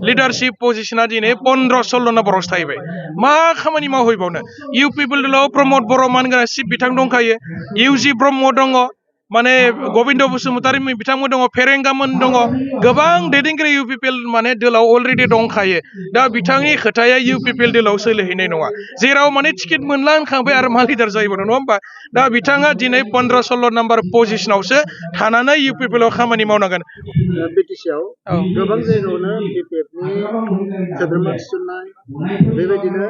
leadership पजिशना दिनै 15-16 नम्बरावसो थाहैबाय मा खामानि मावहैबावनो इउ पिपल दलाव प्रमद बर' मानगोना सिप बिथां दंखायो इउजि ब्रह्म दङ माने गबिन्द बसुमतारी बिथांमोन दङ फेरेंगामोन दङ गोबां दैदेनगिरि इउ पिपल माने दोलाव अलरेडि दंखायो दा बिथांनि खोथाया इउ पिपल दोलाव सोलिहैनाय नङा जेराव माने टिकेट मोनला होनखांबाय आरो मा लिडार जायोबो नङा होमबा दा बिथाङा दिनै 15-16 नम्बर पजिशनावसो थानानै इउ पिपलाव खामानि मावनांगोन बिटिसिआव गोबां जायगायावनो बिपिएफनि सोद्रोमा थिसननाय बेबायदिनो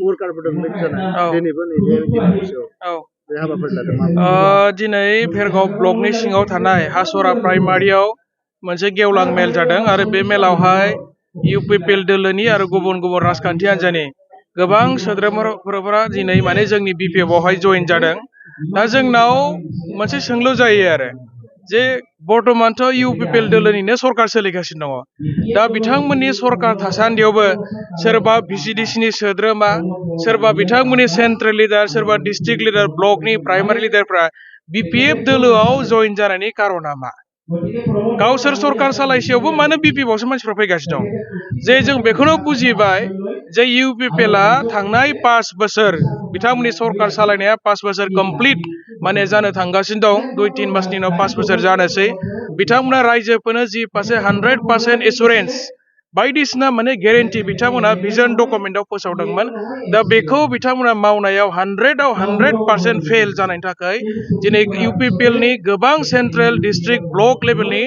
वर्कारफोर दं जानाय दिनैबो नैबे दिनाव दिनै भेरगाव ब्लकनि सिङाव थानाय हासरा प्राइमारियाव मोनसे गेवलां मेल जादों आरो बे मेलावहाय इउ पिपल दोलोनि आरो गुबुन गुबुन राजखान्थि हान्जानि गोबां सोद्रोमाफोरा दिनै माने जोंनि बिपिएफआवहाय जइन जादों दा जोंनाव मोनसे सोंलु जायो आरो जे बर्तमानथ' इउ पिपल दोलोनिनो सरकार सोलिगासिनो दङ दा बिथांमोननि सरकार थासान्दियावबो सोरबा भिसिडिसिनि सोद्रोमा सोरबा बिथांमोननि सेन्ट्रेल लिडार सोरबा डिस्ट्रिक्ट लिडार ब्लकनि प्राइमारि लिडारफ्रा बिपिएफ दोलोआव जइन जानायनि कारना मा गावसोर सरकार सालायसेयावबो मानो बिपिएफआवसो मानसिफ्रा फैगासिनो दं जे जों बेखौनो बुजिबाय जे इउ पिपलआ थांनाय 5 बोसोर बिथांमोननि सरकार सालायनाया 5 बोसोर कमप्लिट माने जानो थांगासिनो दं 2-3 मासनि उनाव 5 बोसोर जानोसै बिथांमोना रायजोफोरनो जि फारसे 100% एसुरेन्स बायदिसिना माने गेरेन्टि बिथांमोना भिजन डकुमेन्टआव फोसावदोंमोन दा बेखौ बिथांमोना मावनायाव 100आव 100% फेल जानायनि थाखाय दिनै इउ पिपलनि गोबां सेन्ट्रेल डिस्ट्रिक्ट ब्लक लेभेलनि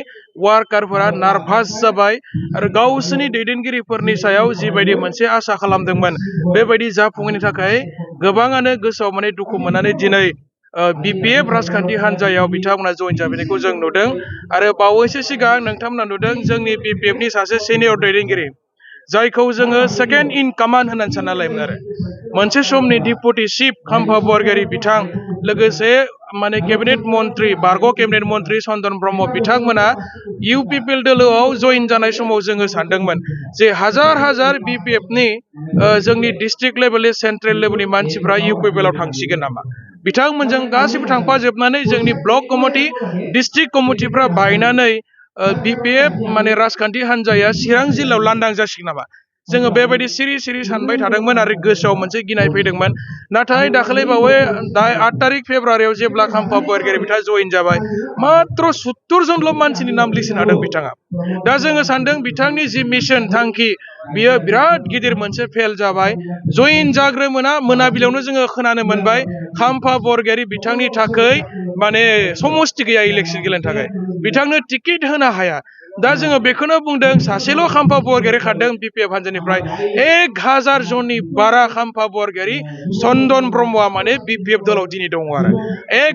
वार्कारफोरा नार्भास जाबाय आरो गावसोरनि दैदेनगिरिफोरनि सायाव जिबायदि मोनसे आसा खालामदोंमोन बेबायदि जाफुङैनि थाखाय गोबाङानो गोसोआव माने दुखु मोननानै दिनै बिपिएफ राजखान्थि हान्जायाव बिथांमोना जइन जाबैनायखौ जों नुदों आरो बावैसो सिगां नोंथांमोना नुदों जोंनि बिपिएफनि सासे सिनियर दैदेनगिरि जायखौ जोङो सेकेन्ड इन कमान्ड होननानै सानना लायोमोन आरो मोनसे समनि डिपुटि चिफ खाम्फा बरगयारी बिथां लोगोसे माने केबिनेट मन्त्रि बारग' केबिनेट मन्त्रि चन्दन ब्रह्म बिथांमोना इउ पिपल दोलोआव जइन जानाय समाव जोङो सानदोंमोन जे हाजार बिपिएफनि जोंनि डिस्ट्रिक्ट लेभेलनि सेन्ट्रेल लेभेलनि मानसिफ्रा इउ पिपलाव थांसिगोन नामा बिथांमोनजों गासिबो थांफाजोबनानै जोंनि ब्लक कमिटि डिस्ट्रिक्ट कमिटिफ्रा बायनानै बिपिएफ माने राजखान्थि हान्जाया चिरां जिल्लायाव लांदां जासिगोन नामा जोङो बेबायदि सिरि सानबाय थादोंमोन आरो गोसोआव मोनसे गिनाय फैदोंमोन नाथाय दाखालि बावै 8 तारिख फेब्रुवारियाव जेब्ला खाम्फा बरगयारी बिथाङा जइन जाबाय मात्र 70 जनल' मानसिनि नाम लिरनो हादों बिथाङा दा जोङो सानदों बिथांनि जि मिशन थांखि बियो बिराद गिदिर मोनसे फेल जाबाय जइन जाग्रोमोना मोनाबिलियावनो जोङो खोनानो मोनबाय खाम्फा बरगयारी बिथांनि थाखाय माने समस्ति गैया इलेक्सन गेलेनो थाखाय बिथांनो टिकेट होनो हाया दा जोङो बेखौनो बुंदों सासेल' खाम्फा बरगयारी खारदों बिपिएफ हान्जानिफ्राय 1000 जननि बारा खाम्फा बरगयारी चन्दन ब्रह्मआ माने बिपिएफ दलाव दिनै दङ आरो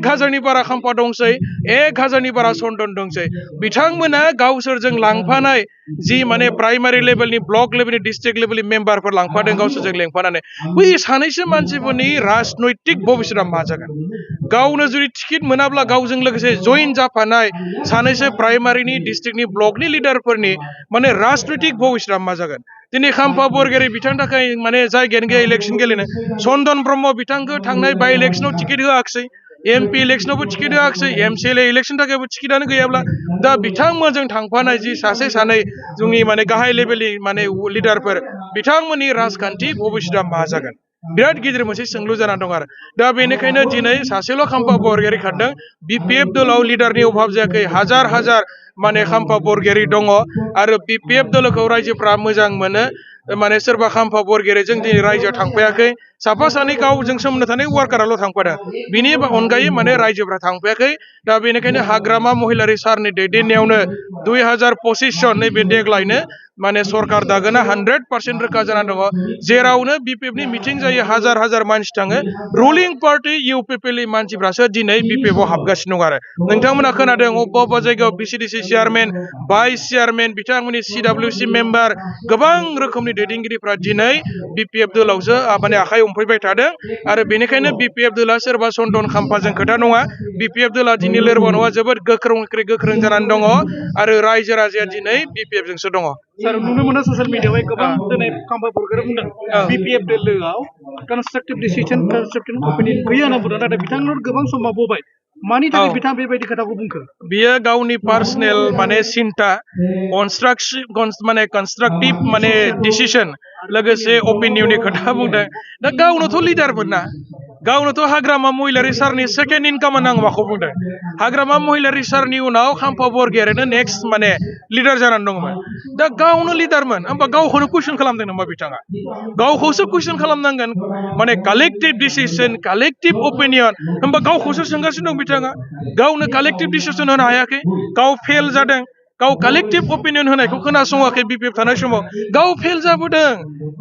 1000नि बारा खाम्फा दंसै 1000नि बारा चन्दन दंसै बिथांमोना गावसोरजों लांफानाय जि माने प्राइमारि लेभेलनि ब्लक लेभेलनि डिस्ट्रिक्ट लेभेलनि मेम्बारफोर लांफादों गावसोरजों लेंफानानै बै सानैसो मानसिफोरनि राजनैतिक भबिष्यता मा जागोन गावनो जुदि टिकेट मोनाब्ला गावजों लोगोसे जइन जाफानाय सानैसो प्राइमारिनि डिस्ट्रिक्टनि ब्लकनि लिडारफोरनि माने राजनैतिक भबिष्यता मा जागोन दिनै खाम्फा बरगयारी बिथांनि थाखाय माने जायगायानो गैया इलेक्सन गेलेनो चन्दन ब्रह्म बिथांखौ थांनाय बाय इलेक्सनाव टिकेट होआखिसै एमपि इलेक्सनावबो टिकेट होआखिसै एमसिएलए इलेक्सन थाखायबो टिकेटआनो गैयाब्ला दा बिथांमोनजों थांफानाय जि सासे सानै जोंनि माने गाहाय लेभेलनि माने लिडारफोर बिथांमोननि राजखान्थि भबिष्यता मा जागोन बिराद गिदिर मोनसे सोंलु जानानै दं आरो दा बेनिखायनो दिनै सासेल' खाम्फा बरगयारी खारदों बिपिएफ दलाव लिडारनि अभाब जायाखै हाजार माने खाम्फा बरगयारी दङ आरो बिपिएफ दलखौ रायजोफ्रा मोजां मोनो माने सोरबा खाम्फा बरगयारीजों दिनै रायजोआव थांफायाखै साफा सानै गावजों सोमोन्दो थानाय वार्काराल' थांफादों बिनि अनगायै माने रायजोफ्रा थांफायाखै दा बेनिखायनो हाग्रामा महिलारि सारनि दैदेननायावनो 2025 सन नैबे देग्लायनो माने सरकार दागोना 100% रोखा जानानै दङ जेरावनो बिपिएफनि मिटिं जायो हाजार मानसि थाङो रुलिं पार्टी इउ पिपलनि मानसिफ्रासो दिनै बिपिएफआव हाबगासिनो दं आरो नोंथांमोना खोनादों अबेबा जायगायाव बिसिडिसि चेयारमेन भाइस चेयारमेन बिथांमोननि सिडब्लिउसि मेम्बार गोबां रोखोमनि दैदेनगिरिफ्रा दिनै बिपिएफ दलावसो माने आखाइ हमफैबाय थादों आरो बेनिखायनो बिपिएफ दला सोरबा चन्दन खाम्फाजों खोथा नङा बिपिएफ दला दिनै लोरबां नङा जोबोद गोख्रों जानानै दङ आरो रायजो राजाया दिनै बिपिएफजोंसो दङ सर नुनो मोनो ससियेल मिडियायाव गोबां दिनै खाम्फा बरगयारी बुंदों बिपिएफ दोलोआव कनस्ट्राक्टिभ डिसिजन कनस्ट्राक्टिभ अपिनियन गैया होनना बुंदों नाथाय बिथांमोना गोबां सम मावबोबाय मानि थाखाय बिथाङा बेबायदि खोथाखौ बुंखो बियो गावनि पार्सनेल माने सिन्था माने कन्स्ट्राक्टिभ माने डिसिसन लोगोसे अपिनियननि खोथा बुंदों दा गावनोथ' लिडारमोन ना गावनोथ' हाग्रामा महिलारि सारनि सेकेन्ड इन कमान्ड आं माखौ बुंदों हाग्रामा महिलारि सारनि उनाव खाम्फा बरगयारिनो नेक्स्ट माने लिडार जानानै दंमोन दा गावनो लिडारमोन होमबा गावखौनो कुइसन खालामदों नामा बिथाङा गावखौसो कुइसन खालामनांगोन माने कालेक्टिभ डिसिसन कालेक्टिभ अपिनियन होमबा गावखौसो सोंगासिनो दं बिथाङा गावनो कालेक्टिभ डिसिसन होनो हायाखै गाव फेल जादों गाव कालेक्टिभ अपिनियन होनायखौ खोनासङाखै बिपिएफ थानाय समाव गाव फेल जाबोदों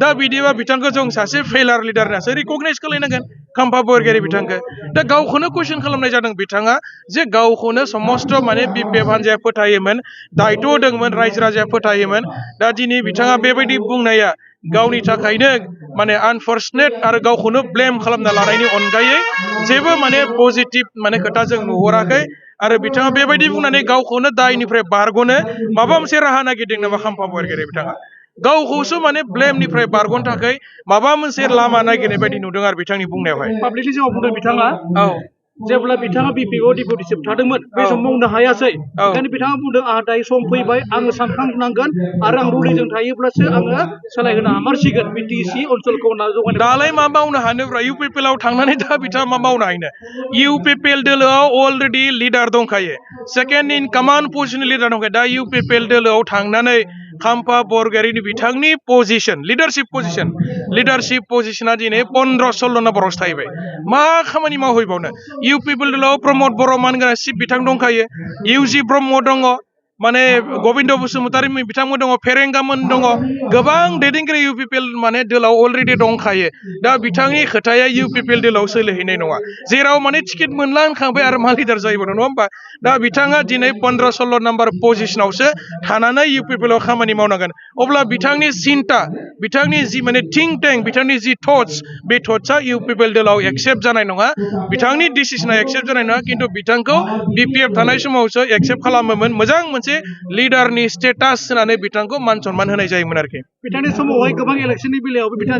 दा बिदिबा बिथांखौ जों सासे फेलार लिडार होननासो रिकगनाइज खालायनांगोन खाम्फा बरगयारि बिथांखौ दा गावखौनो कुइसन खालामनाय जादों बिथाङा जे गावखौनो समस्त माने बिपिएफ हान्जाया फोथायोमोन दायथ' होदोंमोन रायजो राजाया फोथायोमोन दा दिनै बिथाङा बेबायदि बुंनाया गावनि थाखायनो माने आनफर्चुनेट आरो गावखौनो ब्लेम खालामना लानायनि अनगायै जेबो माने पजिटिभ माने खोथा जों नुहुराखै आरो बिथाङा बेबायदि बुंनानै गावखौनो दायनिफ्राय बारग'नो माबा मोनसे राहा नागिरदों नामा खाम्फा बरगयारि बिथाङा गावखौसो माने ब्लेमनिफ्राय बारग'नो थाखाय माबा मोनसे लामा नागिरनाय बायदि नुदों आरो बिथांनि बुंनायावहाय पाब्लिकलि सिगाङाव बुंदों बिथाङा औ जेब्ला बिथाङा बिपिएफआव डिपुटि चिफ थादोंमोन बे समाव मावनो हायासै ओंखायनो बिथाङा बुंदों आंहा दायो सम फैबाय आङो सानखांनांगोन आरो आं रुलिजों थायोब्लासो आङो सोलायहोनो हामारसिगोन बिटिसि ओनसोलखौ जौगानाय दालाय मा मावनो हानोब्रा इउपिपिएलआव थांनानै दा बिथाङा मा मावनो हानो इउपिपिएल दोलोआव अलरेडि लिडार दंखायो सेकेन्ड इन कमान्ड पजिशननि लिडार दंखायो दा इउपिपिएल दोलोआव थांनानै खाम्फा बरगयारिनि बिथांनि पजिशन लिडारशिप पजिशना दिनै 15-16 नम्बरावसो थाहैबाय मा खामानि मावहैबावनो इउपिपिएल दोलोआव प्रमद बर'मान चिफ बिथां दंखायो इउजि ब्रह्म दङ माने गबिन्द बसुमतारी बिथांमोन दङ फेरेंगामोन दङ गोबां दैदेनगिरि इउपिपिएल माने दोलाव अलरेडि दंखायो दा बिथांनि खोथाया इउपिपिएल दोलाव सोलिहैनाय नङा जेराव माने टिकेट मोनला होनखांबाय आरो मा लिडार जायोबो नङा होमबा दा बिथाङा दिनै 15-16 नाम्बार पजिशनावसो थानानै इउपिपिएलआव खामानि मावनांगोन अब्ला बिथांनि सिन्था बिथांनि जि माने थिंक टेंक बिथांनि जि थट्स बे थट्सआ इउपिपिएल दोलाव एक्सेप्ट जानाय नङा बिथांनि डिसिसना एक्सेप्ट जानाय नङा खिन्थु बिथांखौ बिपिएफ थानाय समावसो एक्सेप्ट खालामोमोन मोजां मोनसे लिडारनि स्टेटास होनानै बिथांखौ मान सनमान होनाय जायोमोन आरोखि बिथांनि समावहाय गोबां इलेक्सननि बेलायावबो बिथाङा